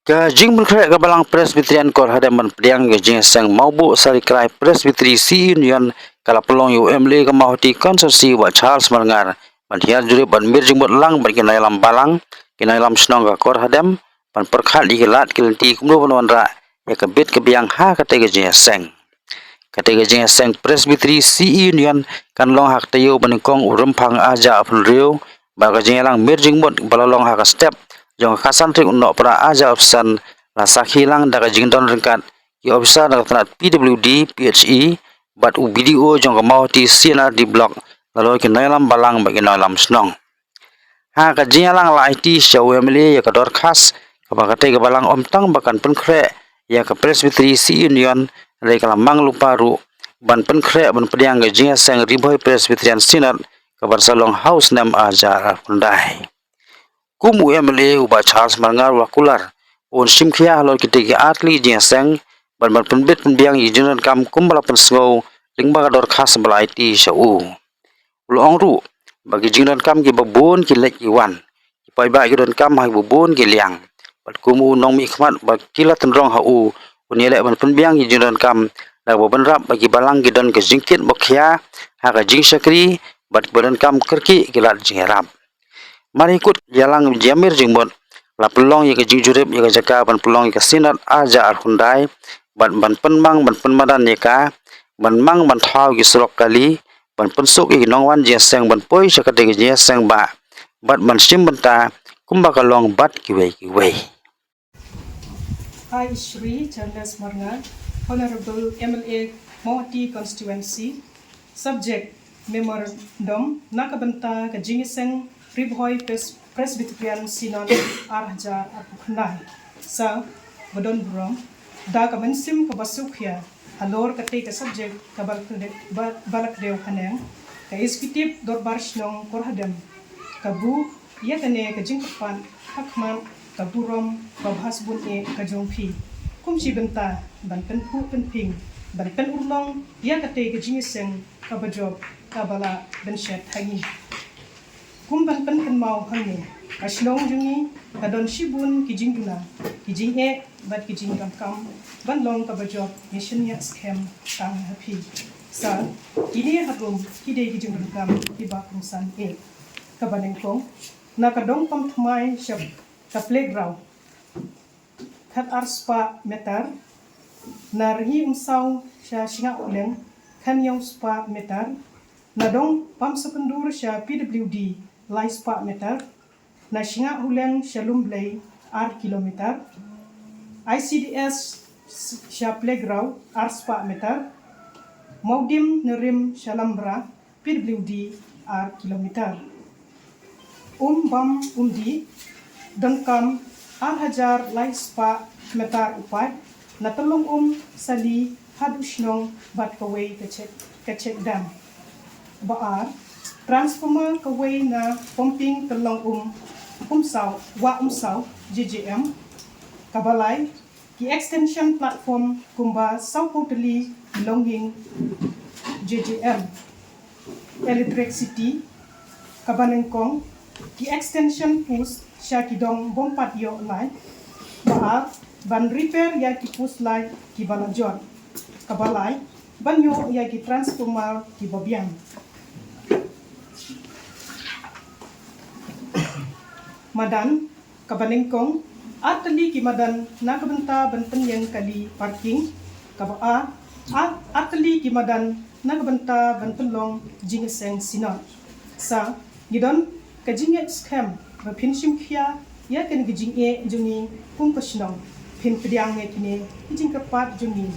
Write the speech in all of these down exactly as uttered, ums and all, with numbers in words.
Ka jingpynkhreh ka Balang Presbyterian Kor Hadem ban pdiang ka jingïaseng Mawbuh Sarikrai Presbytery Sea Union ka la pynlong ïa u M L A ka Mawhati Constituency Bah Charles Marngar ban hiar jurip ban mir jingmut lang bad ki nongïalam balang, ki nongïalam shnong ka Kor Hadem ban pyrkhat ïa ki lad ki lynti kumno ban wanrah ïa ka bit ka biang ha katei ka jingïaseng. Katei ka jingïaseng Presbytery Sea Union kan long ha ka taïew ba nyngkong u Rymphang arhajar arphew hynriew bad ka jingïalang mir jingmut ba la long ha ka step jong ka khatsan tarik u Nohprah arhajar arphew san la sakhi lang da ka jingdon ryngkat ki ophisar na ka tnat P W D, P H E bad u B D O jong ka Mawhati C and R D Block, nalor ki nongïalam balang bad ki nongïalam shnong. Ha ka jingïalang la aiti sha u M L A ïa ka dorkhas kaba katei ka balang ym tang ba kan pynkhreh ïa ka Presbytery Sea Union, hynrei ka la mang lypa ruh ban pynkhreh ban pdiang ka jingïaseng Ri Bhoi Presbyterian Synod kaban sa long ha u snem arhajar arphew khyndai. Kum u M L A u Bah Charles Marngar u la kular un shim khia halor kitei ki artylli ki jingïaseng bad ban pynbit pynbiang ïa ki jingdonkam kumba la pynsngew lyngba ka dorkhas ba la aiti sha u. U la ong ruh ba ki jingdonkam kiba bun ki leit ki wan, ki paidbah ki donkam ha kiba bun ki liang. Bad kum u nongmihkhmat ba ki la tynrong ha u, un ïaleh ban pynbiang ki jingdonkam da kaba bynrap ba ki balang ki don ka jingkit bok khia ha ka jingshakri bad kiba donkam kyrkieh ki lad jingïarap. Mar ïa kut ïalang ïa mir jingmut, la pynlong ïa ka jingjurip ïa ka jaka ban pynlong ïa ka Synod arhajar arphew khyndai bad ban pynmang ban pynmadan ïa ka, ban mang ban thaw ki surok kali, ban pynsuk ïa ki nongwan jingïaseng ban poi sha katei ka jingïaseng bah bad ban shim bynta kumba ka long bad kiwei kiwei. I, Shri Charles Marngar, Honorable M L A, Mawhati Constituency, subject Memorandum na ka bynta ka jingïaseng Ri Bhoi Pres-, Presbyterian Synod arhajar arphew khyndai. Sa ba don burom da ka mynsiem kaba sngewkhia halor katei ka subject kaba la kdew, ba, ba la kdew haneng, ka Executive Dorbar Shnong Kor Hadem ka buh ïa kane ka jingkyrpad ha khmat ka burom babha sbun eh ka jong phi, kum shi bynta ban pynphuh pynphieng, ban pynurlong ïa katei ka jingïaseng kaba jop kaba la bynshet ha ngi. Kum ban pynkynmaw hangne, ka shnong jong ngi ka don shibun ki jingduna, ki jingeh bad ki jingdonkam ban long kaba jop ïa shaniah skhem tang ha phi. Sa kine harum ki dei ki jingdonkam kiba kongsan eh. Kaba nyngkong, na ka dong pamthymmai sha ka playground khat ar spah meter, na Rngi Umsaw sha Shngah Huleng khathynñiew spah meter, na dong pam sukyndur sha P W D lai spah meter, na Shngah Huleng sha Lumblei ar kilometer, I C D S sha playground ar spah meter, Mawdim Nerim sha Lambra P W D ar kilometer. Um bam um dih, donkam ar hajar lai spah meter u paip na Tyllong Um Sali haduh shnong bad kawei ka check, ka check dam. Ba ar, transformer kawei na pumping Tyllong Um, Umsaw, Wah Umsaw, J J M. Kaba lai, ki extension platform kumba sawphew tylli ki longïing J J M. Electricity, kaba nyngkong, ki extension post sha ki dong bym pat ïoh light. Ba ar, ban repair ïa ki post light kiba la jot. Kaba lai, ban ïoh ïa ki transformer kiba biang. Madan, kaba nyngkong, ar tylli ki madan na ka bynta ban pynïeng kali parking. Kaba ar, ar, ar tylli ki madan na ka bynta ban pynlong jingïaseng synod. Sa, ngi don ka jingngeit skhem ba phin shim khia ïa kane ka jingeh jong ngi kum ka shnong. Phin pdiang ïa kine ki jingkyrpad jong ngi.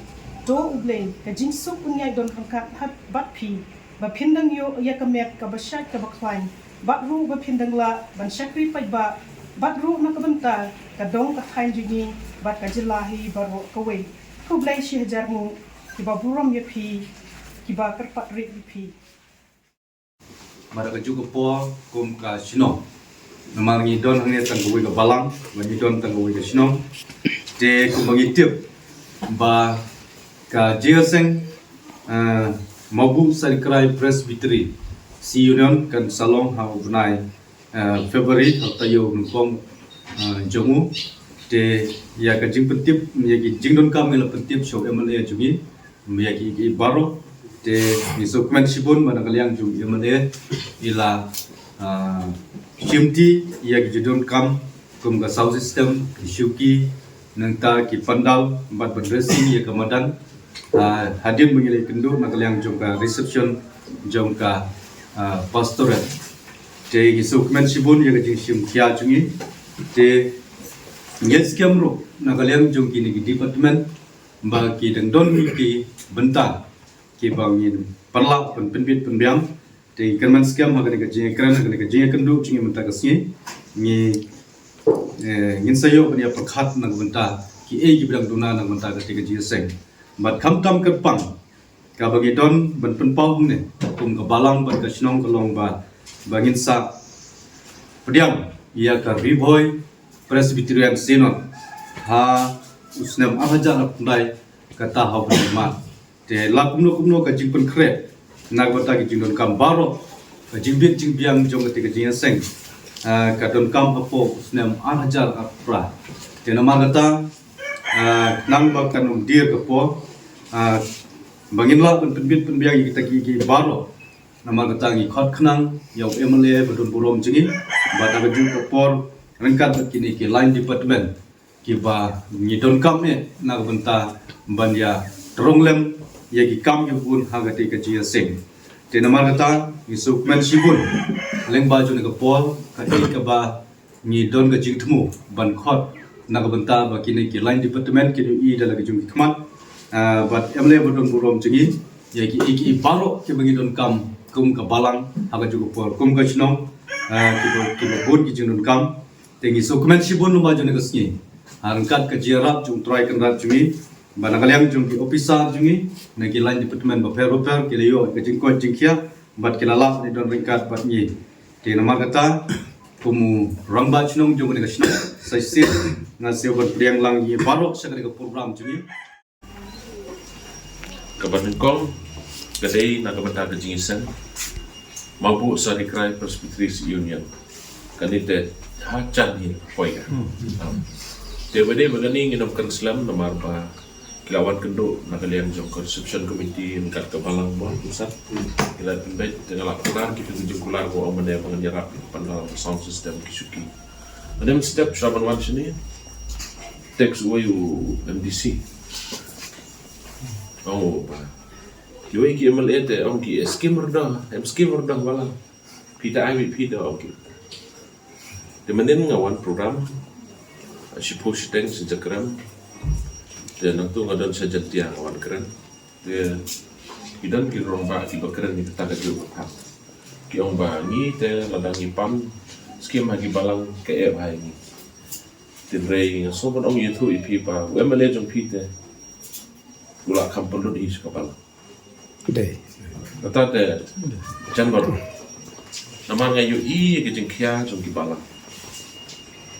To U Blei ka jingsuk un ïai don ryngkat ha bad phi, ba phin dang ïoh ïa ka met kaba shait kaba khlaiñ, bad ruh ba phin dang lah ban shakri paidbah, bad ruh na ka bynta ka dong ka thaiñ jong ngi bad ka jylla hi baroh kawei. Khublei shihajar nguh, kiba burom ïa phi, kiba kyrpad rit ïa phi. Mar ka juk ka por kum ka shnong. Namar ngi don hangne tang kawei ka balang, ba ngi don tang kawei ka shnong. Te kumba ngi tip ba ka jingïaseng, eh, Mawbuh Sarikrai Presbytery Sea Union kan sa long ha u bnai, eh, February, ha u taïew nyngkong, eh, jong u. Te ïa ka jingpyntip, ïa ki jingdonkam ngi la pyntip sha u M L A jong ngi, ïa ki, ki baroh. Te ngi sngewkmen shibun ba na ka liang jong u M L A i la, ah, shimti ïa ki jingdonkam kum ka sound system, ki shuki, nangta ki pandal, bad ban dressing ïa ka madan. Ah, hadien ba ngi la ïakynduh na ka liang jong ka reception jong ka, ah, pastorate. Te ngi sngewkmen shibun ïa ka jingshim khia jong ngi. Te ngi skhem ruh na ka liang jong kine ki department ba ki dang don ki bynta kiba ngin pynlah ban pynbit pynbiang. Te ngi kyrmen skhem ha kane ka jingïakren, ha kane ka jingïakynduh jong ngi mynta ka sngi. Ngi, eh, ngin sa ïoh ban ïa pyrkhat na ka bynta kiei kiba dang duna na ka bynta kata ka jingïaseng. Bad khamtam kyrpang kaba ngi don ban pynpaw hangne kum ka balang bad ka shnong ka long ba, ba ngin sa pdiang ïa ka Ri Bhoi Presbyterian Synod ha u snem ar hajar arphew khyndai kata ha u bnai March. Te la kumno kumno ka jingpynkhreh na ka bynta ki jingdonkam baroh, ka jingbit jingbiang jong kata ka jingïaseng, ah, ka donkam hapoh u snem ar hajar arphew phra. Te namar kata, ah, khnang ba kan ym dier ka por, ah, ba ngin lah ban pynbit pynbiang ïa kita ki, ki baroh. Namar kata ngi khot khnang ïa u M L A ba don burom jong ngi, bad ha kajuh ka por ryngkat bad kine ki line department kiba ngi donkam eh na ka bynta ban ïa tyrong lem ïa ki kam kiba bun ha kata ka jingïaseng. Te namar kata ngi sngewkmen shibun lyngba jong kane ka por, kaei kaba ngi don ka jingthmu ban khot na ka bynta ba kine ki line department kin ïohi da la ka jong ki khmat, ah, bad M L A ba don burom jong ngi ïa kiei kiei baroh kiba ngi donkam kum ka balang ha kajuh ka por, kum ka shnong, ah, kiba, kiba bun ki jingdonkam. Te ngi sngewkmen shibun lyngba jong kane ka sngi, ha ryngkat ka jingïarap jong u Trai Kynrad jong ngi, bad na ka liang jong ki ophisar jong ngi na ki line department bapher bapher ki la ïoh ka jingkoit jingkhiah bad ki la lah ban don ryngkat bad ngi. Te namar kata, kum u rangbah shnong jong kane ka shnong, sa shisien nga sngew ban pdiang lang ïa baroh sha kane ka program jong ngi. Kaba nyngkong ka dei na ka bynta ka jingïaseng Mawbuh Sari Krai Presbytery Union. Kane te ha jan hi poi ka. Te ba dei ba kane ngin ym kren slem namar ba ki la wan kynduh na ka liang jong ka reception committee ryngkat ka balang ba, ki la pynbeit, te nga la kular kita ki jingkular ba ong mynne ba ngan ïarap pandal, sound system, ki shuki. Mynne mynstep shuwa ban wan shane, text uwei u M D C. Ong u ba kiwei ki M L A te ong ki, eh, skim rdoh, em skim rdoh balang. Phi te ai beit phi te, ong ki. Te mynnin nga wan program shiphew shiteng sha Jakrem. Te nangtu nga don sha Jaintia nga wan kren. Te ki don ki rangbah kiba kren ïa kata kajuh ka phang. Ki ong ba ngi te lada ngi pam skim ha ki balang ka eh bha ïa ngi. Hynrei nga sngew ban ong ïathuh ïa phi ba u M L A jong phi te u la kham pynlut hi sha ka balang. Dei. Kata te jan baroh. Namar nga ïohi ïa ki jingkhia jong ki balang.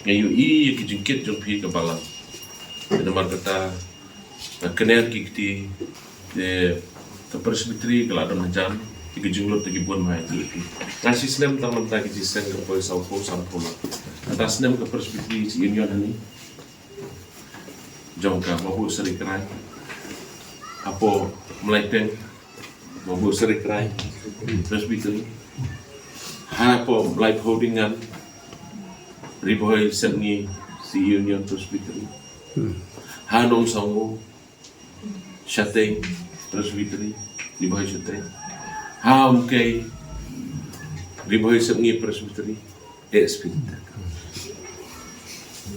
Nga ïohi ïa ki jingkit jong phi ka balang. Te namar kata nga kner ki kti, te ka Presbytery ka la don hajan, te ki jinglut te ki bun bha ïa phi. Nga shi snem tang namar ki jingïaseng ka poi sawphew sanphew lak. Kata snem ka Presbytery Union hani jong ka Mawbuh Sari Krai. Hapoh Mlaiteng, Mawbuh Sari Krai Presbytery. Hapoh Mlaiphew Dingan, Ri Bhoi Sepngi Sri Union Presbytery. Ha Nongsangu, Shateng Presbytery, Ri Bhoi Shateng. Ha Umkei, Ri Bhoi Sepngi Presbytery, A S P.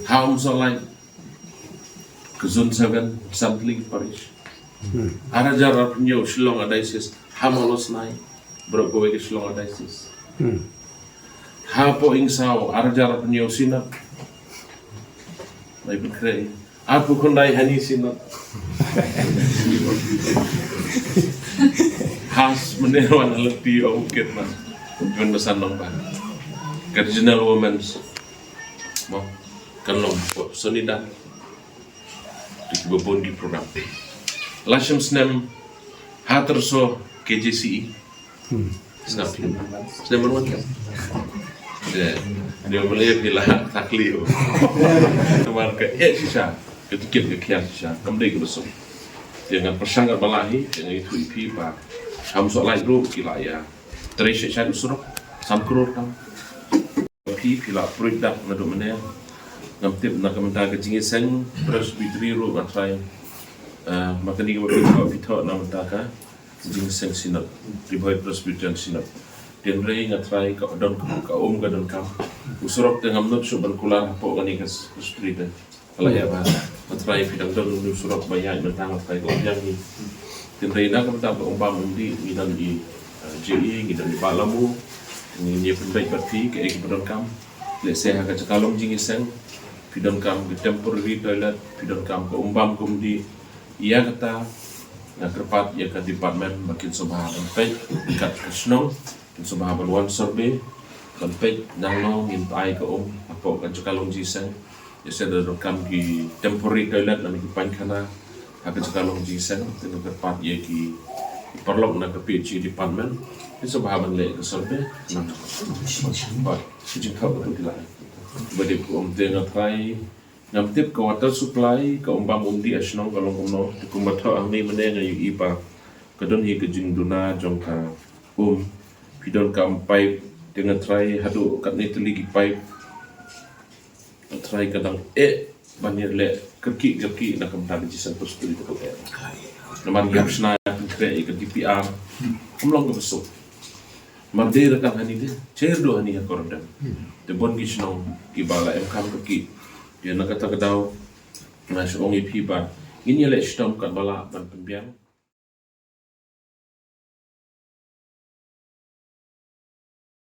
Ha Umsawlai, ka Zone seven, Sampling Parish. Ar hajar arphew hynñiew Shillong Archdiocese, ha Mawlosnai, baroh kawei ka Shillong Archdiocese. Hapoh Ingsaw, ar hajar arphew hynñiew Synod. Lai Pynkhreh. Arphew khyndai hani Synod. Has mynne wan lynti ong kit ma. Wan basan nong ba. Ka Regional Women's. Mo. Kan long hapoh Sonidan. Te kiba bun ki program. Lashim snem ha Tyrso K J C E. Snem, snem ban wan kan. Te, ïa, ïa, phi la thakli u. Namar ka, eh, shisha, ka tiket ka khian shisha, kam dei kaba suk. Te ngan pyrshang katba lah hi, te nga ïathuh ïa phi ba, ham soh lai ruh ki la ïa trei shisha u surok, san klur tam. Phi, phi la pruid dak naduh mynne. Ngam tip na ka bynta ka jingïaseng Presbytery ruh nga try. Eh, ma kane kaba phi thoh, phi thoh na ka bynta ka jingïaseng Synod, Ri Bhoi Presbyterian Synod. Hynrei nga try ka don ka um ka donkam. U surok te ngam nud shuh ban kular hapoh kane ka Presbytery te. Ka la ïa ba, nga try phi dang don u surok ba ïaid mynta, nga try ka um ïa ngi. Hynrei na ka bynta ka um bam um dih, ngi don i, eh, J E, ngi don i Bah Lamu, ngi ïa pynbeit bad phi kaei kaba donkam. Lehse ha ka jaka long jingïaseng phi donkam ka temporary toilet, phi donkam ka um bam ka um dih. Ïa kata nga kyrpad ïa ka department ba kin sngewbha ban peit kat ka shnong, kin sngewbha ban wan survey, ban peit nangno ngin ai ka um hapoh ka jaka long jingïaseng. Ïa, sa da donkam ki temporary toilet lane ki painkhana ha ka jaka long jingïaseng, te nga kyrpad ïa ki paralok na ka P H E department, kin sngewbha ban leh ka survey. Nang ba ki jingthoh ka tu ki la. Ba dei ka um te nga try, ngam tip ka water supply, ka um bam um dih ha shnong ka long kumno. Te kumba thoh hangne mynne nga ïohi ba ka don hi ka jingduna jong ka um. Phi donkam pipe, te nga try haduh katne tylli ki pipe. Nga try ka dang eh ban ïaleh kyrkieh kyrkieh na ka bynta ka jingïaseng Presbytery ka dang eh. Namar ngi hap shna pynkhreh ïa ka D P R. Kam long kaba suk. Mar dei re tang hani de, cher do hani ha Koromdem. Te bun ki shnong kiba la em kam kyrkieh. Te na kata ka daw nga shu ong ïa phi ba ngin ïaleh shitom katba lah ban pynbiang.